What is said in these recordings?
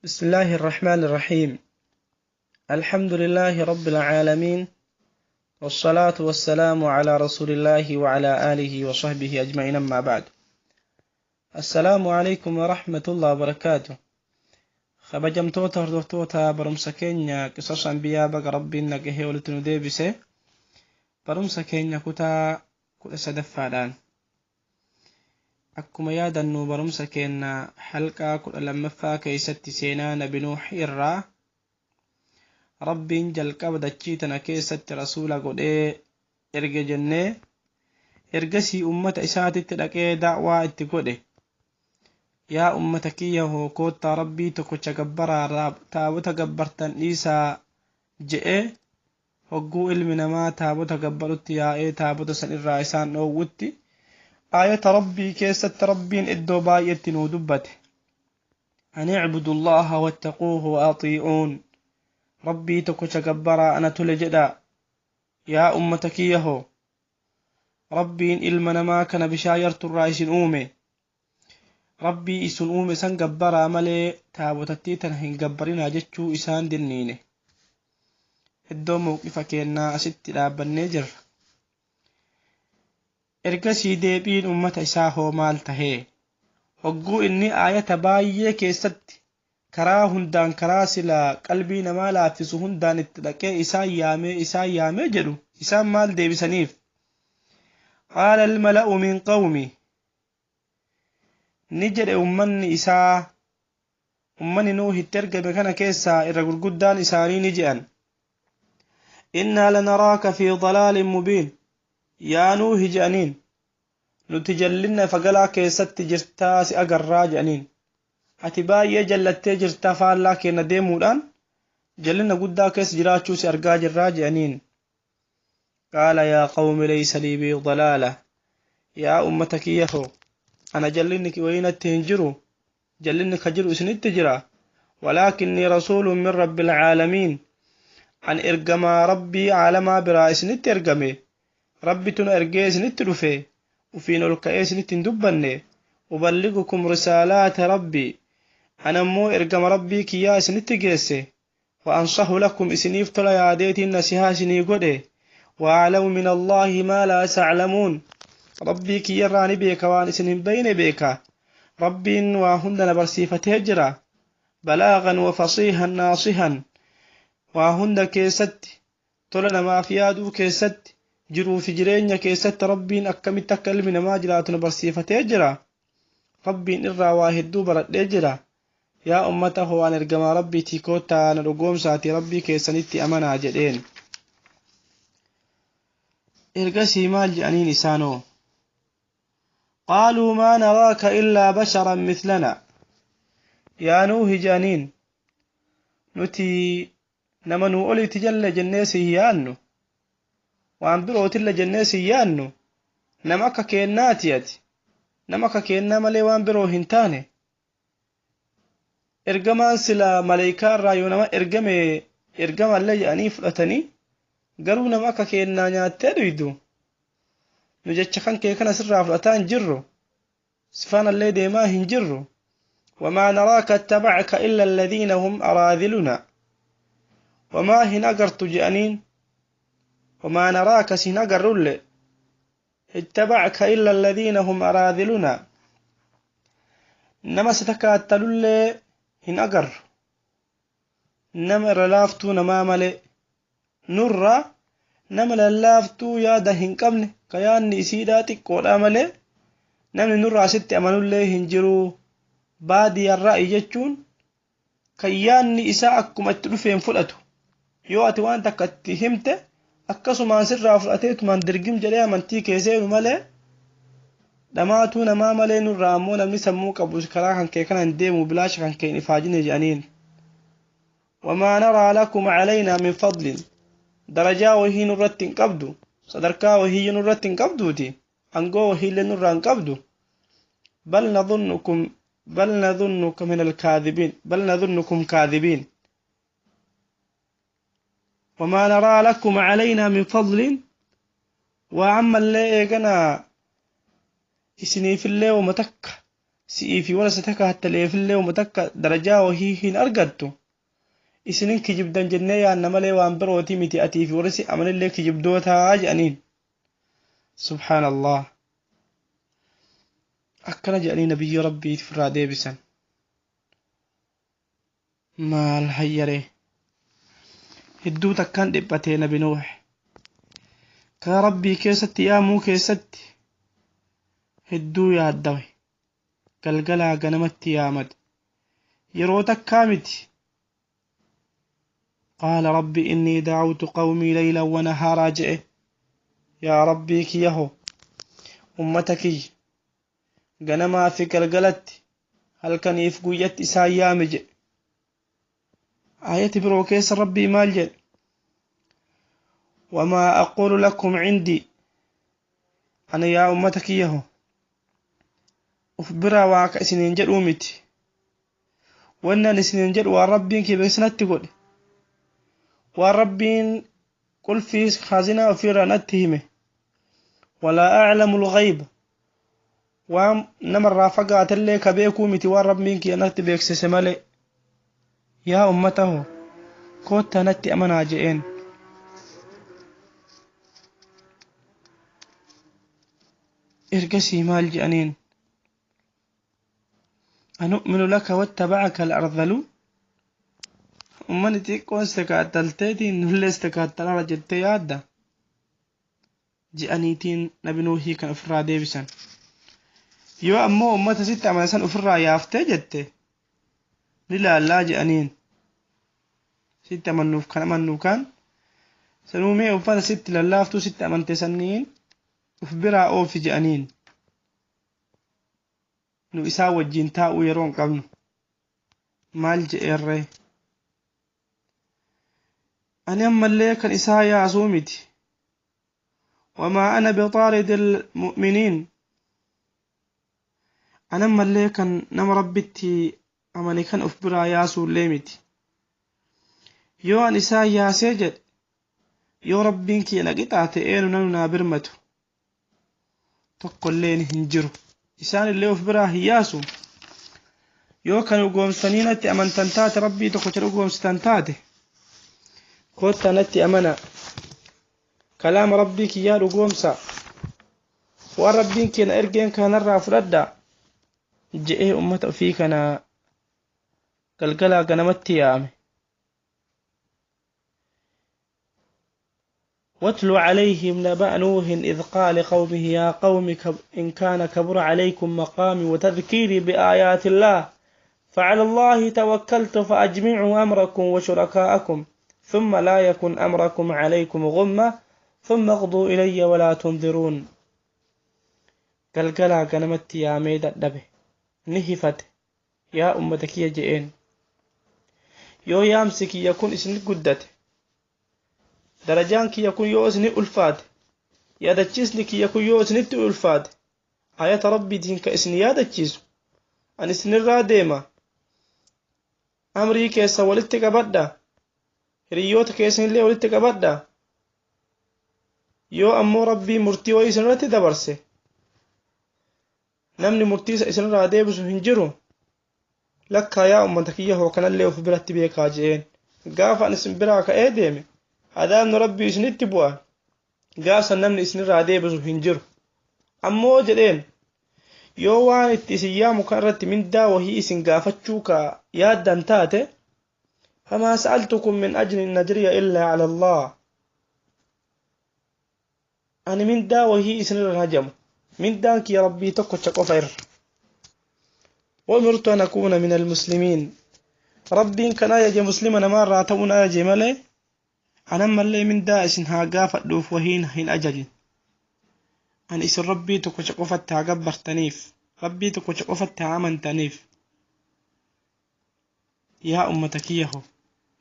بسم الله الرحمن الرحيم. الحمد لله رب العالمين، والصلاة والسلام على رسول الله وعلى آله وصحبه أجمعين، أما بعد. السلام عليكم ورحمة الله وبركاته. Kabajamtoota hordoftoota barumsa keenya Qisas Anbiyaa, baga Rabbiin nagahee walitti nu deebise. Barumsa keenya kutaa 13ffaadhaan, akkuma yaadannu barumsa keenya halqaa 12ffaa keessatti seenaa Nabi Nuux irraa, Rabbiin jalqaba dachii tana keessatti rasuula godhee erge jennee, ergasii ummata isaatitti dhaqee da'waa itti godhe. Yaa ummata kiyya hoo, koottaa Rabbii tokkocha gabbaraa, taabota gabbartan dhiisaa je'e. Hogguu ilmi namaa taabota gabbarutti yaa'ee taabota san irraa isaan dhoowwutti, aayata Rabbii keessatti Rabbiin iddoo baay'eetti nuu dubbate: أن اعبدوا الله واتقوه وأطيعون, Rabbii tokkocha gabbaraa, ana tole jedha. Yaa ummata kiyya hoo, Rabbiin ilma namaa kana bishaan yarturraa isin uume. Rabbii isin uume san gabbaraa malee taabotattii tana hin gabbarinaa jechuu isaan dinniine. Iddoo mawqifa kennaa asitti dhaabbannee jirra. Ergasii deebiin ummata isaa hoo maal tahee, hogguu inni aayata baay'ee keessatti karaa hundaan, karaa silaa qalbii namaa laaffisu hundaan itti dhaqee isaan yaamee isaan yaamee jedhu, isaan maal deebisaniif? قال الملأ من قومه, ni jedhe ummanni isaa, ummanni Nuuh itti ergame kana keessaa irra gurguddaan isaanii ni je'an: إنا لنراك في ضلال مبين. Yaa Nuuhi je'aniin, nuti jallinna fagalaa keessatti jirtaa si agarraa je'aniin. Ati baay'ee jallattee jirtaa, faallaa keenya deemuudhaan jallina guddaa keessa jiraachuu si argaa jirraa je'aniin. قال يا قوم ليس لي بضلالة, yaa ummata kiyya hoo, ana jallinni wayinatti hin jiru, jallinni ka jiru isinitti jira. ولكني رسول من رب العالمين, an ergamaa Rabbii caalamaa biraa isinitti ergame. Rabbitu na ergee isinitti dhufe, ufiin ol ka'ee isinitti hin dubbanne. أبلغكم رسالات ربي, ana immoo ergama Rabbii kiyyaa isinitti geesse. وأنصح لكم, isiniif tola yaadeetiin nasihaa isinii godhe. وأعلم من الله ما لا تعلمون, Rabbii kiyyarraa ni beeka, waan isin hin beyne beeka. Rabbiin waa hunda na barsiifatee jira, بلاغا وفصيحا ناصحا. Waa hunda keessatti, tola namaaf yaaduu keessatti, jiruu fi jireenya keessatti, Rabbiin akkamitti akka ilmi namaa jiraatu na barsiifatee jira. Rabbiin irraa waa hedduu baradhee jira. Yaa ummata hoo, waan ergamaa Rabbiitii, koottaa na dhugoomsaatii Rabbii keessanitti amanaa jedheen. Ergasii maal jedhaniin isaanoo? قالوا ما نراك إلا بشرا مثلنا. Yaa Nuuhi jedhaniin, nuti nama nuu olitti jalla jennee si yaannu, waan birootilla jennee si yaannu. Nama akka keennaati ati, nama akka keennaa malee waan biroo hin taane. Ergamaan sila maleeykaa irraa yoo nama ergame ergamallee jedhanii fudhatanii, garuu nama akka keennaa nyaattee dhuydu, nu jecha kan kee kana sirraa fudhataa hin jirru, sifaanallee deemaa hin jirru. وما نراك اتبعك إلا الذين هم أراذلنا وما hin agartu je'aniin. وما نراك, sin agarrulle, اتبعك إلا الذين هم أراذلنا, nama si takkaattalullee hin agarru, nama irra laaftuu namaa malee. Nurra nama lallaaftuu yaada hin qabne, ka yaadni isiidhaa xiqqoodhaa malee, namni nurraa asitti amanullee hin jiru. بادي الرأي jechuun kan yaadni isaa akkuma itti dhufeen fudhatu. Yoo ati waan takka itti himte, akkasumaan sirraa fudhateetumaan dirgim jedhee amantii kee seenu malee, dhamaatuu namaa malee, nurraa ammoo namni sammuu qabu karaa kan kee kana hin deemu, bilaasha kan kee hin ifaajine jedhaniin. وما نرى لكم علينا من فضل, darajaa wahii nurratti hin qabdu, sadarkaa wahii nurratti hin qabduuti, angoo wahiillee nurraa hin qabdu. بل نظنكم بل نظنك من الكاذبين بل نظنكم كاذبين. وما نرى لكم علينا من فضل, وعما اللي eegana isiniifillee wama takka Si'ii fi warra si takaattaleefillee uma takka darajaa wahii hin argattu. Isinin kijibdan jennee yaanna malee waan birootii miti, atii fi warri si amanillee kijibdootaa jedhaniin. Subhaanallah. Akkana jedhanii nabiyyi rabbii ofirraa deebisan. Maal hayyaree, hedduu takkaan dhiphatee nabi Nuux karaa rabbii keessatti yaamuu keessatti hedduu yaaddawe. Galgalaa ganamatti yaamate, yeroo takkaa miti. Qaala rabbi innii dacawtu qawmii laylan wa nahaaraa je'e. Yaa rabbii kiyyaho, ummata kiyya ganamaa fi galgalatti, halkaniif guyyatti isaan yaame jedhe. Aayati biroo keessa rabbii maal jedhe? Wamaa aquulu lakum cindii, ani yaa ummata kiyyaho uf biraa waa ka isiniin jedhuu miti. Wanni ani isiniin jedhu waan rabbiin kiyya beeksisanatti godhe, waan rabbiin qulfii khazinaa ofiirraa natti hime. Walaa aclamu lghayba, waan namarraa fagaatellee ka beekuu miti, waan rabbiin kiyya natti beeksise malee. Yaa ummataho, koottaa natti amanaa je'een. Ergasii maal je'aniin? Anu'minu laka wattabacaka al-ardhaluun. Ummanni xiqqoon si takaattalteetiin nullee si takaattalara jettee yaadda je'aniitiin nabi Nuuhii kan ofirraa deebisan. Yoo ammoo ummata sitti amane san ofirraa yaaftee jette ni laallaa je'aniin. Sitti amannuuf kan amannu kan sanuu mee uffata sitti lallaaftuu sitti amante sanniin uf biraa oofi je'aniin. Nu isaan wajjin taa'uu yeroo hin qabnu. Maal je'eerree? Ani ammallee kan isaa yaasuu miti. Wamaa ana bixaaridi almu'miniin. Ani ammallee kan nama rabbitti amane kan of biraa yaasuullee miti. Yoo an isaan yaasee jedhe, yoo rabbiin kiyya na qixaate, eenu nanu naa birmatu? Tokkolleen hin jiru. Isaan illee of biraa hin yaasu. Yoo kan dhugoomsanii natti amantan taate, rabbii tokkocha dhugoomsitan taate, koottaa natti amana, kalaama rabbii kiyyaa dhugoomsa, waan rabbiin kiyya na ergeen kanarraa fudhadha je'ee ummata ofii kana galgalaa ganamatti yaame. واتل عليهم نبأ نوح إذ قال لقومه يا قوم إن كان كبر عليكم مقامي وتذكيري بآيات الله فعلى الله توكلت فأجمعوا أمركم وشركاءكم ثم لا يكن أمركم عليكم غمة ثم اقضوا إلي ولا تنظرون. Galgalaa ganamatti yaamee dadhabe, ni hifate. Yaa ummata kiyya je'een, yoo yaamsi kiyya kun isin guddate, darajaan kiyya kun yoo isini ulfaate, yaadachiisni kiyya kun yoo isinitti ulfaate, ayata rabbiitiin ka isin yaadachiisu, ani isinirraa deema. Amrii keessa walitti qabadha, hiriyyoota keessanillee walitti qabadha. Yoo ammoo rabbii murtii wayii isinirratti dabarse, namni murtii isinirraa deebisu hin jiru. Lakkaa yaa ummata kiyya hoo, kanallee of biratti beekaa je'een. Gaafa ani isin biraa ka'ee deeme, adaabni rabbii isinitti bu'a. Gaafsan namni isinirraa deebisu hin jiru. Ammoo jedheen, yoo waan itti isin yaamu kan irratti mindaa wahii isin gaafachuu ka yaaddan taate, famaa sa'altukum min ajrin in ajriya illaa ala Allah. Ani mindaa wahii isinirra hin hajamu, mindaan kiyya rabbii tokkocha qofa irra. وأمرت أن أكون من المسلمين. Rabbiin kan ajaje muslima namaarraa ta'uun ajaje malee, an ammallee mindaa isin haa gaafadhuuf wahiin hin ajajin. Ani isin rabbii tokkocha qofatti haa gabbartaniif, rabbii tokkocha qofatti haa amantaniif. Yaa ummata kiyyaho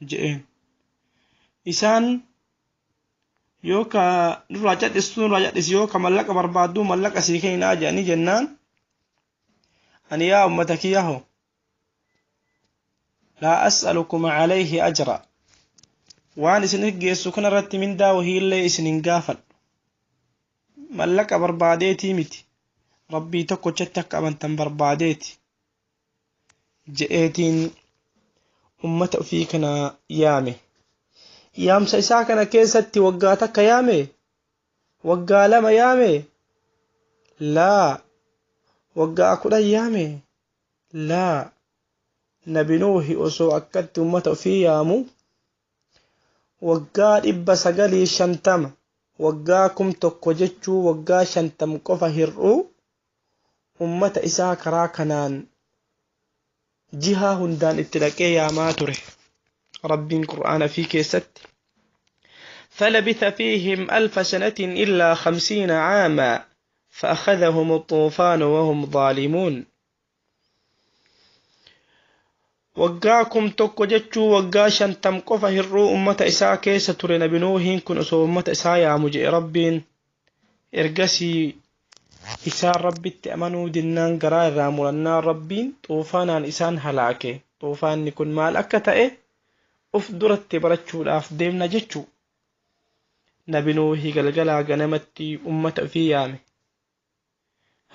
je'een. Isaan yoo ka nurraa cadhistu nurraa cadhisi, yoo ka mallaqa barbaaddu mallaqa sii kenninaa jedhanii jennaan, ani yaa ummata kiyyaho, laa as'alukum alayhi ajra, waan isin geessu kanarratti mindaa wahiillee isin hin gaafadhu. Mallaqa barbaadeetii miti, rabbii tokkochatti akka amantan barbaadeeti. Je'eetiin ummata ufii kana yaame. Yaamsa isaa kana keessatti waggaa takka yaame? Waggaa 2 yaame? Laa. Waggaa 10 yaame? Laa. Nabi Nuuhi osoo akkatti ummata ufii yaamu waggaa 950, waggaa 1000 jechuu waggaa 50 qofa hir'uu ummata isaa karaa kanaan jihaa hundaan itti dhaqee yaamaa ture. Rabbiin Qur'aana fi keessatti فلبث فيهم ألف سنة إلا 50 عاما فأخذهم الطوفان وهم ظالمون. Waggaa 1000 jechuu waggaa 50 qofa hir'uu ummata isaa keessa ture Nabi Nuuhiin kun osoo ummata isaa yaamu jedhe Rabbiin. Ergasii isaan Rabbitti amanuu dinnaan, garaa irraa murannaan, Rabbiin xuufaanaan isaan halaake. Xuufaanni kun maal akka ta'e uf duratti barachuudhaaf deemna jechuu. Nabi Nuuhi galgalaa ganamatti ummata ofii yaame,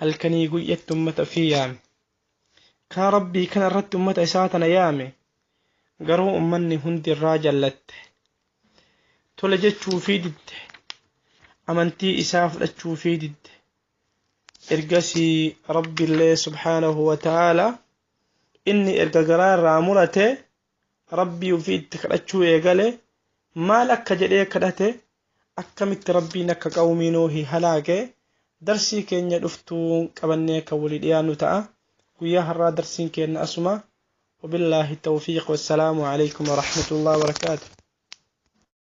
halkanii guyyatti ummata ofii yaame, karaa Rabbii kana irratti ummata isaa tana yaame. Garuu ummanni hundi irraa jallatte, tole jechuufii didde, amantii isaa fudhachuufii didde. Ergasii Rabbiillee subhaanahu wa ta'aalaa inni erga garaa irraa murate Rabbii ofii itti kadhachuu eegale. Maal akka jedhee kadhate, akkamitti Rabbiin akka qawmii Nuuhi halaake, darsii keenya dhuftuu qabannee kan walii dhiyaannu ta'a. Guyyaa har'aa darsiin keenya asuma. وبالله التوفيق، والسلام عليكم ورحمة الله وبركاته.